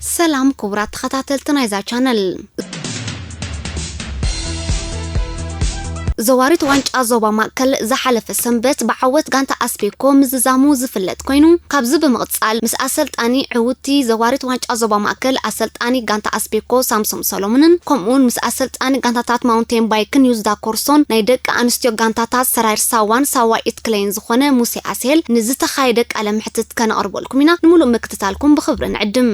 ሰላም ክቡራት ተኸታተልቲ ናይዛ ቻነል። ዘዋሪት ዋንጫ ዞባ ማእከል ዝሓለፈ ሰንበት ብዓወት ጋንታ ኣስቤኮ ምዝዛሙ ዝፍለጥ ኮይኑ፣ ካብዚ ብምቕጻል ምስ ኣሰልጣኒ ዕውቲ ዘዋሪት ዋንጫ ዞባ ማእከል ኣሰልጣኒ ጋንታ ኣስቤኮ ሳምሶም ሰሎሞንን ከምኡውን ምስ ኣሰልጣኒ ጋንታታት ማውንቴን ባይክን ዩዝዳ ኮርሶን ናይ ደቂ ኣንስትዮ ጋንታታት ሰራይር ሳዋን ሳዋ ኢትክለይን ዝኾነ ሙሴ ኣስሄል ንዝተኻየደ ቃለ መሕትት ከነቕርበልኩም ኢና። ንምሉእ ምክትታልኩም ብኽብሪ ንዕድም።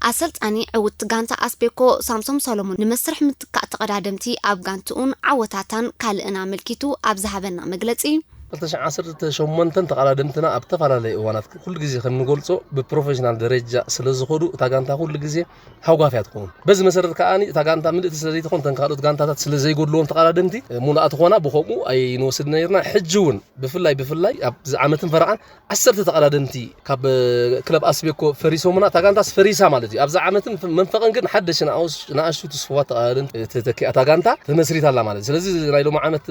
ኣሰልጣኒ ዕውት ጋንታ ኣስቤኮ ሳምሶም ሰሎሞን ንመስርሕ ምትካእ ተቐዳደምቲ ኣብ ጋንትኡን ዓወታታን ካልእን ኣመልኪቱ ኣብ ዝሃበና መግለጺ፣ ክልተ ሽሕን ዓሰርተ ሸሞንተን ተቐዳደምትና ኣብ ተፈላለየ እዋናት ኩሉ ግዜ ከም ንገልጾ ብፕሮፌሽናል ደረጃ ስለ ዝኸዱ እታ ጋንታ ኩሉ ግዜ ሃጓፍ እያ ትኸውን። በዚ መሰረት ከኣ እታ ጋንታ ምልእቲ ስለ ዘይትኾን እተን ካልኦት ጋንታታት ስለ ዘይጎድልዎም ተቐዳደምቲ ሙሉኣ ትኾና ብኸምኡ ኣይንወስድ ነርና። ሕጂ እውን ብፍላይ ብፍላይ ኣብዚ ዓመትን ፈረቓን ዓሰርተ ተቐዳደምቲ ካብ ክለብ ኣስቤኮ ፈሪሶምና፣ እታ ጋንታስ ፈሪሳ ማለት እዩ። ኣብዚ ዓመትን መንፈቕን ግን ሓደሽ ንኣሽቱ ትስፉዋት ተቐዳደምቲ ተተኪኣ እታ ጋንታ ተመስሪታ ኣላ ማለት እዩ። ስለዚ ናይ ሎሚ ዓመት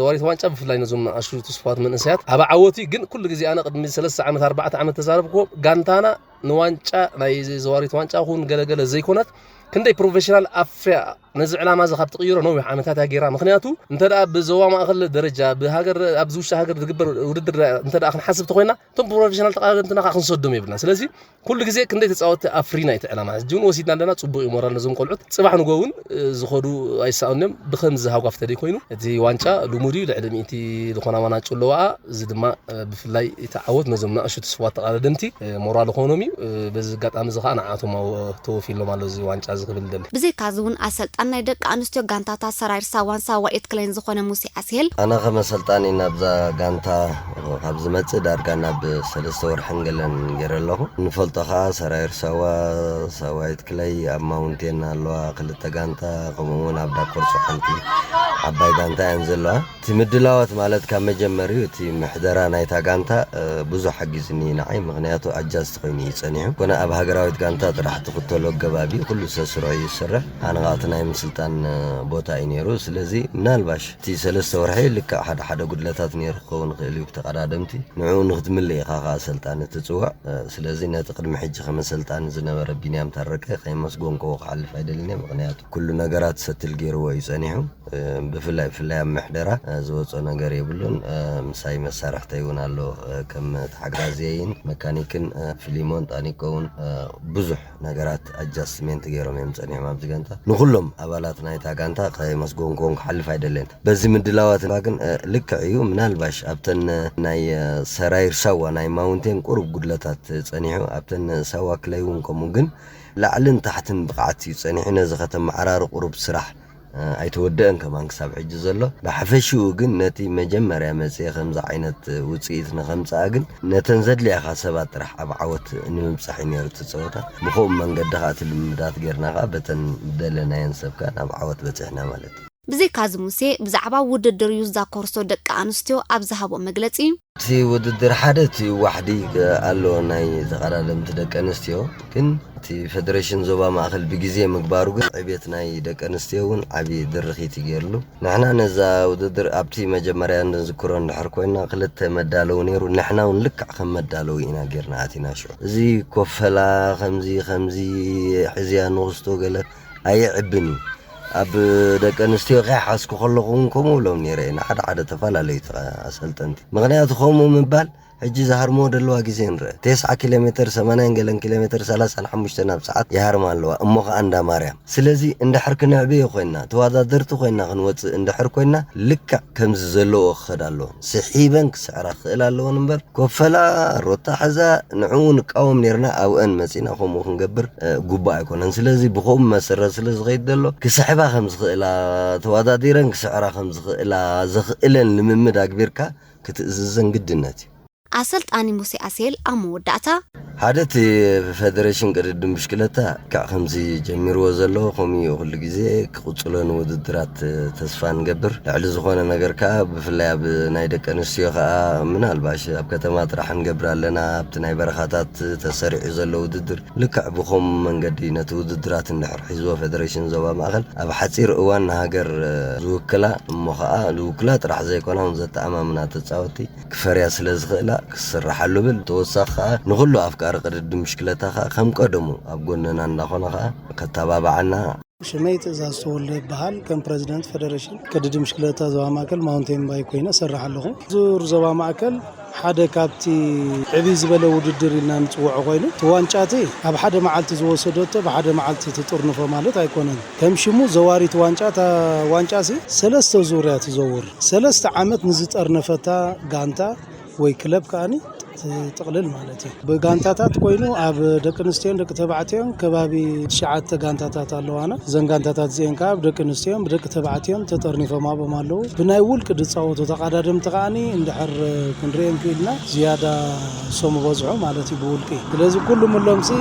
ዘዋሪት ዋንጫ ብፍላይ ነዞም ንኣሽቱ ትስፉዋት መንእሰያት ኣብ ዓወት እዩ። ግን ኩሉ ግዜ ኣነ ቅድሚ ሰለስተ ዓመት ኣርባዕተ ዓመት ተዛረብኩዎ፣ ጋንታና ንዋንጫ ናይ ዘዋሪት ዋንጫ ኹን ገለገለ ዘይኮነት ክንደይ ፕሮፌሽናል ኣፍርያ ነዚ ዕላማ እዚ ካብ ትቕይሮ ነዊሕ ዓመታት እያ ገይራ። ምኽንያቱ እንተ ደኣ ብዞባ ማእኸል ደረጃ ብሃገር ኣብዚ ውሽጢ ሃገር ዝግበር ውድድር እንተ ደኣ ክንሓስብ ተኾይና እቶም ፕሮፌሽናል ተቐዳደምትና ከዓ ክንሰዶም የብልና። ስለዚ ኩሉ ግዜ ክንደይ ተፃወትቲ ኣፍሪና እቲ ዕላማ ሕጂ እውን ወሲድና ኣለና። ፅቡቕ እዩ ሞራል ነዞም ቆልዑት። ፅባሕ ንጎ እውን ዝኸዱ ኣይሰኣኑን እዮም። ብከምዚ ሃጓፍ ተደይ ኮይኑ እቲ ዋንጫ ልሙድ እዩ። ልዕሊ ሚእቲ ዝኾና ዋናጩ ኣለዋኣ። እዚ ድማ ብፍላይ እቲ ዓወት ነዞም ንኣሽቱ ስዋት ተቐዳደምቲ ሞራል ኾኖም እዩ። በዚ ኣጋጣሚ እዚ ከዓ ንዓቶም ተወፊሎም ኣሎ እዚ ዋንጫ እዚ ክብል ደሊ። ብዘይካ እዚ እውን ኣሰልጣን ናይ ደቂ ኣንስትዮ ጋንታታት ሰራይር ሳዋን ሳዋ ኤትክሌን ዝኾነ ሙሴ ኣስሄል ኣነ ከም ኣሰልጣኒ ናብዛ ጋንታ ካብ ዝመጽእ ዳርጋ ናብ ሰለስተ ወርሕን ገለን ገይረ ኣለኹ። ንፈልጦ ከዓ ሰራይር ሳዋ፣ ሳዋ ኤትክለይ ኣብ ማውንቴን ኣለዋ ክልተ ጋንታ፣ ከምኡ እውን ኣብ ዳኮርሶ ሓንቲ ዓባይ ጋንታ እየን ዘለዋ። እቲ ምድላዋት ማለት ካብ መጀመሪኡ እቲ ምሕደራ ናይታ ጋንታ ብዙሕ ሓጊዝኒ ንዓይ፣ ምኽንያቱ ኣጃስት ኮይኑ እዩ ጸኒሑ። ኮነ ኣብ ሃገራዊት ጋንታ ጥራሕ ትኽተሎ ኣገባብ እዩ፣ ኩሉ ሰስርዑ እዩ ዝስራሕ። ኣነ ከዓ እቲ ናይ ምስልጣን ቦታ እዩ ነይሩ። ስለዚ ምናልባሽ እቲ ሰለስተ ወርሒ ልክዕ ሓደ ሓደ ጉድለታት ነይሩ ክኸውን ይኽእል እዩ ብተቐዳደምቲ። ንዕኡ ንክትምልእ ኢኻ ከዓ ኣሰልጣኒ ትጽውዕ። ስለዚ ነቲ ቅድሚ ሕጂ ከም ኣሰልጣኒ ዝነበረ ቢንያም ታረቀ ከየመስገንክዎ ክሓልፍ ኣይደልን እየ፣ ምኽንያቱ ኩሉ ነገራት ሰትል ገይርዎ እዩ ጸኒሑ። ብፍላይ ብፍላይ ኣብ ምሕደራ ዝወፅኦ ነገር የብሉን። ምሳይ መሳርሕተይ እውን ኣሎ፣ ከም ተሓጋዝየይን መካኒክን ፊሊሞን ጣኒቆ እውን ብዙሕ ነገራት ኣጃስትሜንት ገይሮም እዮም ፀኒሖም ኣብዚ ጋንታ። ንኩሎም ኣባላት ናይታ ጋንታ ከመስገንክዎም ክሓልፍ ኣይደልን። በዚ ምድላዋት ግን ልክዕ እዩ። ምናልባሽ ኣብተን ናይ ሰራይር ሳዋ ናይ ማውንቴን ቁሩብ ጉድለታት ፀኒሑ፣ ኣብተን ሳዋ ክለይ እውን ከምኡ፣ ግን ላዕልን ታሕትን ብቕዓት እዩ ፀኒሑ። ነዚ ከተመዓራሪ ቁሩብ ስራሕ ኣይተወደአን ከማን ክሳብ ሕጂ ዘሎ። ብሓፈሽኡ ግን ነቲ መጀመርያ መፅየ ከምዚ ዓይነት ውፅኢት ንኸምፅኣ ግን ነተን ዘድልያኻ ሰባት ጥራሕ ኣብ ዓወት ንምብፃሕ እዩ ነይሩ እቲ ፀወታ። ብኸምኡ መንገዲ ከዓ እቲ ልምምዳት ጌርና ከዓ በተን ዝደለናየን ሰብ ከዓ ናብ ዓወት በፂሕና ማለት እዩ። ብዘይካዚ ሙሴ ብዛዕባ ውድድር ዩዝዳ ኮርሶ ደቂ ኣንስትዮ ኣብ ዝሃቦ መግለፂ እቲ ውድድር ሓደ እቲ ዋሕዲ ኣሎ ናይ ተቐዳደምቲ ደቂ ኣንስትዮ፣ ግን እቲ ፌደሬሽን ዞባ ማእኸል ብግዜ ምግባሩ ግን ዕብየት ናይ ደቂ ኣንስትዮ እውን ዓብዪ ድርኺት እዩ ገይርሉ። ንሕና ነዛ ውድድር ኣብቲ መጀመርያ እንዝክሮ እንድሕር ኮይና ክልተ መዳለዊ ነይሩ። ንሕና እውን ልክዕ ከም መዳለዊ ኢና ገይርና ኣቲና ሽዑ። እዚ ኮፈላ ከምዚ ከምዚ ሕዝያ ንኽስቶ ገለ ኣየዕብን እዩ። ኣብ ደቂ ኣንስትዮ ከይሓዝኩ ከለኹ እውን ከምኡ ኢሎም ነይረ እየ ንሓደ ሓደ ተፈላለዩ ኣሰልጠንቲ። ምኽንያቱ ከምኡ ምባል ሕጂ ዝሃርሞ ዘለዋ ግዜ ንርአ። ተስዓ ኪሎ ሜትር፣ ሰማንያን ገለን ኪሎ ሜትር፣ ሰላሳን ሓሙሽተን ኣብ ሰዓት ይሃርማ ኣለዋ። እሞ ኸኣ እንዳ ማርያም። ስለዚ እንድሕር ክነዕብዮ ኮይና፣ ተወዳደርቲ ኮይና ክንወጽእ እንድሕር ኮይና፣ ልክዕ ከምዚ ዘለዎ ክኸዳ ኣለዎ። ስሒበን ክስዕራ ክኽእል ኣለዎን እምበር፣ ኮፈላ፣ ሮታ ሕዛ፣ ንዕኡ ንቃወም ኔርና፣ ኣብአን መጺና ከምኡ ክንገብር፣ እ፣ ግቡእ ኣይኮነን። ስለዚ ብኸምኡ መሰረት ስለ ዝኸይድ ዘሎ፣ ክስሕባ ከም ዝኽእላ፣ ተወዳዲረን ክስዕራ ከም ዝኽእላ፣ ዘኽእለን ልምምድ ኣግቢርካ ክትእዝዘን ግድነት እዩ። ኣሰልጣኒ ሙሴ ኣሴል ኣብ መወዳእታ፣ ሓደ እቲ ፌደሬሽን ቅድድም ብሽክለታ ክዕ ከምዚ ጀሚርዎ ዘሎ፣ ከምኡ እዩ ኩሉ ግዜ ክቕጽሎ ንውድድራት ተስፋ ንገብር። ልዕሊ ዝኾነ ነገር ከኣ ብፍላይ ኣብ ናይ ደቂ ኣንስትዮ ከኣ ምናልባሽ ኣብ ከተማ ጥራሕ ንገብር ኣለና። ኣብቲ ናይ በረኻታት ተሰሪዑ ዘሎ ውድድር ልክዕ ብኸም መንገዲ ነቲ ውድድራት እንድሕር ሒዝዎ ፌደሬሽን ዞባ ማእከል ኣብ ሓጺር እዋን ንሃገር ዝውክላ እሞ ከኣ ዝውክላ ጥራሕ ዘይኮና እውን ዘተኣማምና ተጻወቲ ክፈርያ ስለ ዝኽእላ ክስርሓሉ ብል። ተወሳኺ ከኣ ንኹሉ ኣፍቃሪ ቅድድም ብሽክለታ ከኣ ከም ቀደሙ ኣብ ጎንና እንዳኾነ ከኣ ከተባብዓና። ሽመይ ትእዛዝ ተወልደ ይበሃል። ከም ፕረዚደንት ፈደረሽን ቅድድም ብሽክለታ ዞባ ማእከል ማውንቴን ባይክ ኮይነ እሰርሕ ኣለኹ። ዙር ዞባ ማእከል ሓደ ካብቲ ዕብይ ዝበለ ውድድር ኢልና ንጽውዖ ኮይኑ፣ እቲ ዋንጫ እቲ ኣብ ሓደ መዓልቲ ዝወሰደቶ ብሓደ መዓልቲ ትጥርንፎ ማለት ኣይኮነን። ከም ሽሙ ዘዋሪት ዋንጫ፣ እታ ዋንጫ ሲ ሰለስተ ዙር እያ ትዘውር። ሰለስተ ዓመት ንዝጠርነፈታ ጋንታ ወይ ክለብ ከኣኒ ትጥቕልል ማለት እዩ። ብጋንታታት ኮይኑ ኣብ ደቂ ኣንስትዮን ደቂ ተባዕትዮን ከባቢ ትሽዓተ ጋንታታት ኣለዋና። እዘን ጋንታታት እዚአን ከኣ ብደቂ ኣንስትዮን ብደቂ ተባዕትዮን ተጠርኒፎም ኣብኦም ኣለዉ። ብናይ ውልቂ ዝጻወቱ ተቐዳደምቲ ከኣኒ እንድሕር ክንሪኦም ክኢልና ዝያዳ ሰሙ በዝሑ ማለት እዩ ብውልቂ። ስለዚ ኩሉ ምሎምሲ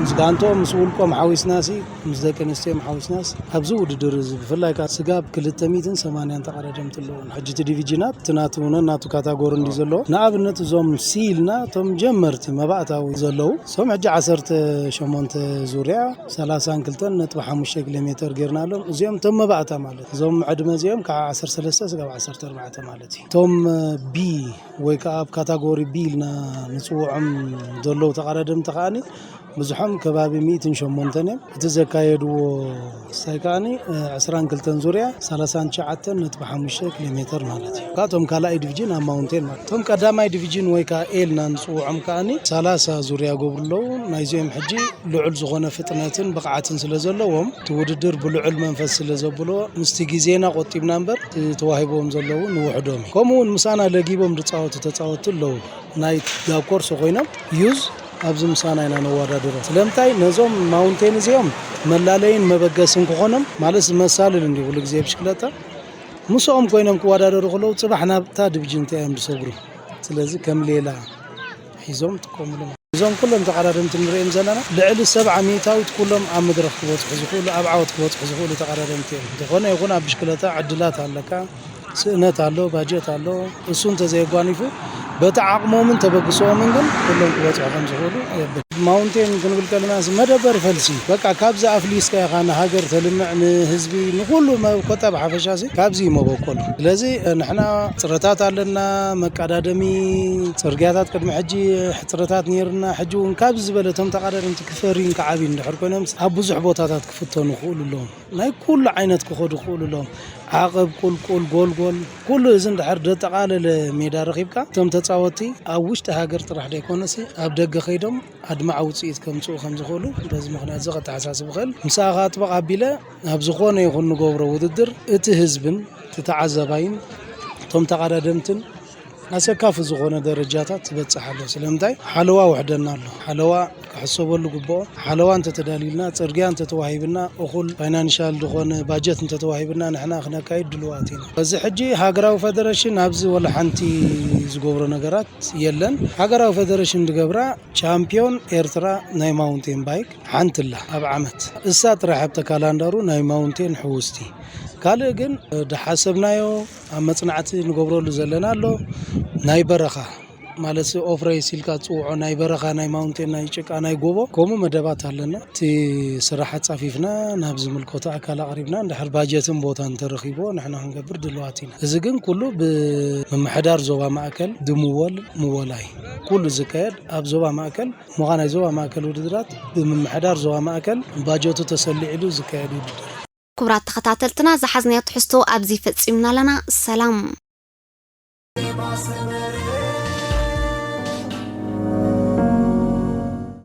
ምስ ጋንትኦም ምስ ውልቆም ሓዊስናሲ ምስ ደቂ ኣንስትዮን ሓዊስናስ ኣብዚ ውድድር እዚ ብፍላይ ከኣ ስጋብ ክልተ ሚእትን ሰማንያን ተቐዳደምቲ ኣለዉና። ሕጂ እቲ ዲቪዥናት እቲ ናቱ እውን ናቱ ካታጎሪ እንዲ ዘለዎ ንኣብነት እዞም ሲ ኢልና እቶም ጀመርቲ መባእታዊ ዘለዉ እሶም ሕጂ ዓሰርተ ሸሞንተ ዙርያ ሰላሳን ክልተን ነጥቢ ሓሙሽተ ኪሎ ሜተር ጌርና ኣሎም። እዚኦም እቶም መባእታ ማለት እዞም ዕድመ እዚኦም ከዓ ዓሰርተ ሰለስተ ስጋብ ዓሰርተ ኣርባዕተ ማለት እዩ። እቶም ቢ ወይ ከዓ ኣብ ካታጎሪ ቢ ኢልና ንፅውዖም ዘለዉ ተቐዳደምቲ ከዓኒ ብዙሖም ከባቢ ሚእትን ሸሞንተን እዮም። እቲ ዘካየድዎ ስታይ ከዓኒ ዕስራን ክልተን ዙርያ ሰላሳን ትሽዓተን ነጥቢ ሓሙሽተ ኪሎ ሜተር ማለት እዩ። ካብቶም ካልኣይ ዲቪዥን ኣብ ማውንቴን ማለት እቶም ቀዳማይ ዲቪዥን ወይ ከዓ ኤልና ንፅውዖም ከዓኒ ሰላሳ ዙርያ ገብሩ ኣለዉ። ናይዚኦም ሕጂ ልዑል ዝኾነ ፍጥነትን ብቕዓትን ስለ ዘለዎም እቲ ውድድር ብልዑል መንፈስ ስለ ዘብሎ ምስቲ ግዜና ቆጢብና እምበር እቲ ተዋሂቦም ዘለዉ ንውሕዶም እዩ። ከምኡ እውን ምሳና ለጊቦም ዝፃወቱ ተፃወቱ ኣለዉ። ናይ ጋብ ኮርስ ኮይኖም ዩዝ ኣብዚ ምሳና ኢና ነወዳድሮ። ስለምንታይ ነዞም ማውንቴን እዚኦም መላለይን መበገስን ክኾኖም ማለት ዝመሳልል እንዲ ኩሉ ግዜ ብሽክለታ ምስኦም ኮይኖም ክወዳደሩ ከለዉ ፅባሕ ናብታ ዲቪዥን እንታይ እዮም ዝሰግሩ። ስለዚ ከም ሌላ ሒዞም ጥቀምሉ። እዞም ኩሎም ተቐዳደምቲ ንሪኦም ዘለና ልዕሊ ሰብዓ ሚእታዊት ኩሎም ኣብ መድረኽ ክበፅሑ ዝኽእሉ ኣብ ዓወት ክበፅሑ ዝኽእሉ ተቐዳደምቲ እዮም። ዝኾነ ይኹን ኣብ ብሽክለታ ዕድላት ኣለካ። ስእነት ኣሎ፣ ባጀት ኣሎ። እሱ እንተዘየጓኒፉ በቲ ዓቕሞምን ተበግሶኦምን ግን ኩሎም ክበፅሑ ከም ዝኽእሉ የብል። ማውንቴን ክንብል ከለና መደበር ፈልሲ በቃ ካብዚ ኣፍሊስካ ኢኻ ንሃገር ተልምዕ ንህዝቢ ንኩሉ መ- ኮታ ብሓፈሻ ሲ ካብዚ እዩ መበቆሉ። ስለዚ ንሕና ሕፅረታት ኣለና፣ መቀዳደሚ ፅርግያታት ቅድሚ ሕጂ ሕፅረታት ነይርና። ሕጂ እውን ካብዚ ዝበለ እቶም ተቐዳደምቲ ክፈርዩን ክዓብዩ እንድሕር ኮይኖም ኣብ ብዙሕ ቦታታት ክፍተኑ ይኽእሉ ኣለዎም። ናይ ኩሉ ዓይነት ክኸዱ ይኽእሉ ኣለዎም። ዓቐብ፣ ቁልቁል፣ ጎልጎል፣ ኩሉ እዚ እንድሕር ዘጠቓለለ ሜዳ ረኺብካ እቶም ተፃወትቲ ኣብ ውሽጢ ሃገር ጥራሕ ዘይኮነሲ ኣብ ደገ ከይዶም ኣድማዒ ውፅኢት ከምፅኡ ከም ዝኽእሉ በዚ ምኽንያት እዚ ከተሓሳስብ ይኽእል። ምሳኻ ኣጥበቕ ኣቢለ ኣብ ዝኾነ ይኹን ንገብሮ ውድድር እቲ ህዝብን እቲ ተዓዛባይን እቶም ተቐዳደምትን ኣሰካፊ ዝኾነ ደረጃታት ትበፅሕ ኣሎ። ስለምንታይ ሓለዋ ውሕደና ኣሎ። ሓለዋ ክሕሰበሉ ግብኦ። ሓለዋ እንተተዳልዩልና፣ ፅርግያ እንተተዋሂብና፣ እኹል ፋይናንሻል ዝኾነ ባጀት እንተተዋሂብና ንሕና ክነካይድ ድልዋት ኢና። በዚ ሕጂ ሃገራዊ ፈደረሽን ኣብዚ ወላ ሓንቲ ዝገብሮ ነገራት የለን። ሃገራዊ ፈደረሽን ዝገብራ ቻምፒዮን ኤርትራ ናይ ማውንቴን ባይክ ሓንቲ ኣላ ኣብ ዓመት። እሳ ጥራሕ ኣብተ ካላንዳሩ ናይ ማውንቴን ሕውስቲ። ካልእ ግን ድሓሰብናዮ ኣብ መጽናዕቲ ንገብረሉ ዘለና ኣሎ። ናይ በረኻ ማለት ኦፍ ሬስ ኢልካ ትጽውዖ ናይ በረኻ ናይ ማውንቴን ናይ ጭቃ ናይ ጎቦ ከምኡ መደባት ኣለና። እቲ ስራሕ ኣጻፊፍና ናብ ዝምልከቶ ኣካል ኣቕሪብና እንድሕር ባጀትን ቦታ እንተረኺብዎ ንሕና ክንገብር ድልዋት ኢና። እዚ ግን ኩሉ ብምምሕዳር ዞባ ማእከል ድምወል ምወላይ ኩሉ ዝካየድ ኣብ ዞባ ማእከል ምዃን ናይ ዞባ ማእከል ውድድራት ብምምሕዳር ዞባ ማእከል ባጀቱ ተሰሊዕሉ ዝካየድ ውድድር። ክቡራት ተኸታተልትና ዝሓዝናዮ ትሕዝቶ ኣብዚ ፈጺምና ኣለና። ሰላም።